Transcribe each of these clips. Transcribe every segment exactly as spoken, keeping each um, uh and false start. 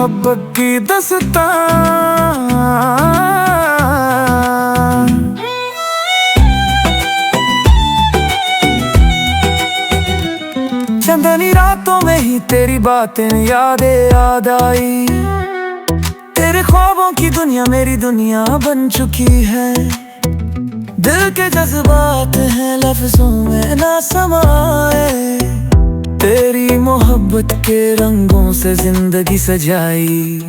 मोहब्बत की दस्तां। चंदनी रातों में ही तेरी बातें यादें याद आई। तेरे ख्वाबों की दुनिया मेरी दुनिया बन चुकी है। दिल के जज्बात हैं लफ्जों में ना समाए। तेरी मोहब्बत के रंगों से जिंदगी सजाई।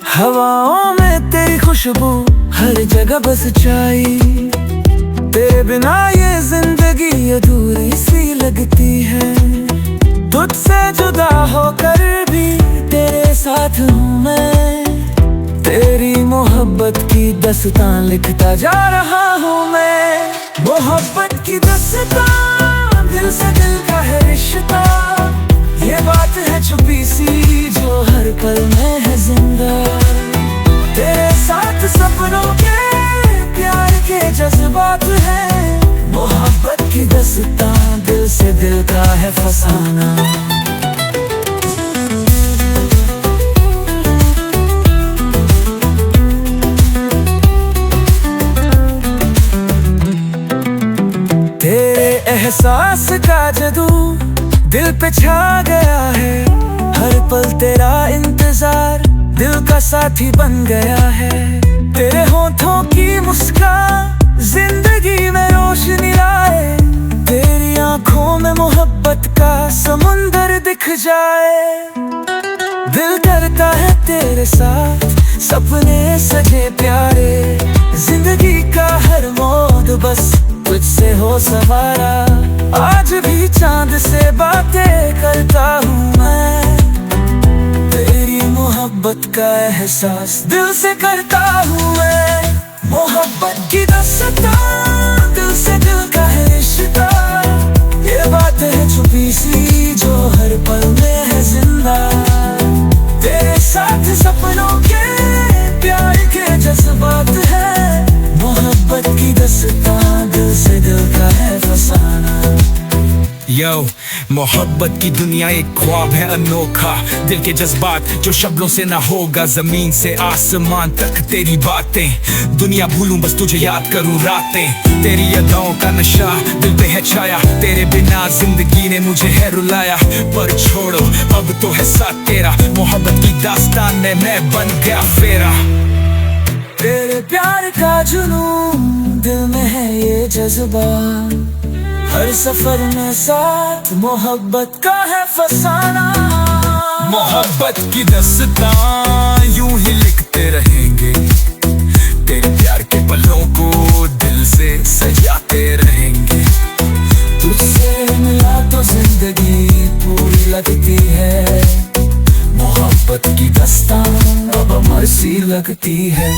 हवाओं में तेरी खुशबू हर जगह बस छाई। तेरे बिना ये जिंदगी अधूरी सी लगती है। तुझसे जुदा होकर भी तेरे साथ हूँ मैं। तेरी मोहब्बत की दस्तां लिखता जा रहा हूँ मैं। मोहब्बत की दस्तां, दिल से दिल का है रिश्ता। ये बात है छुपी सी जो हर पल में है जिंदा। तेरे साथ सपनों के, प्यार के जज्बात हैं। मोहब्बत की दस्तां, दिल से दिल का है फसाना। तेरे एहसास का जादू दिल पे छा गया है। हर पल तेरा इंतजार दिल का साथी बन गया है। तेरे होठों की मुस्कान जिंदगी में रोशनी लाए। तेरी आंखों में मोहब्बत का समुंदर दिख जाए। दिल करता है तेरे साथ सपने सजे प्यारे। जिंदगी का हर मोड़ बस तुझसे हो सवारा। आज भी चांद से बातें करता हूँ मैं। तेरी मोहब्बत का एहसास दिल से करता हूँ मैं। मोहब्बत की दस्तां, दिल से दिल का है रिश्ता। ये बात है छुपी सी जो हर पल में है जिंदा। तेरे साथ सपनों के, प्यार के जज्बात है। मोहब्बत की दस्तां, दिल से दिल का है फसाना। Yo, मोहब्बत की दुनिया एक ख्वाब है अनोखा। दिल के जज्बात जो शब्दों से ना होगा, जमीन से आसमान तक तेरी बातें। दुनिया भूलूं बस तुझे याद करूं रातें। तेरी अदाओं का नशा दिल पे है छाया। तेरे बिना जिंदगी ने मुझे है रुलाया। पर छोड़ो, अब तो है साथ तेरा। मोहब्बत की दास्तान में मैं बन गया फेरा। तेरे प्यार का जुनून, दिल में है ये जज्बा। हर सफर में साथ मोहब्बत का है फसाना। मोहब्बत की दस्तां यूं ही लिखते रहेंगे। तेरे प्यार के पलों को दिल से सजाते रहेंगे। तुझसे मिला तो जिंदगी पूरी लगती है। मोहब्बत की दस्तां अब अमर सी लगती है।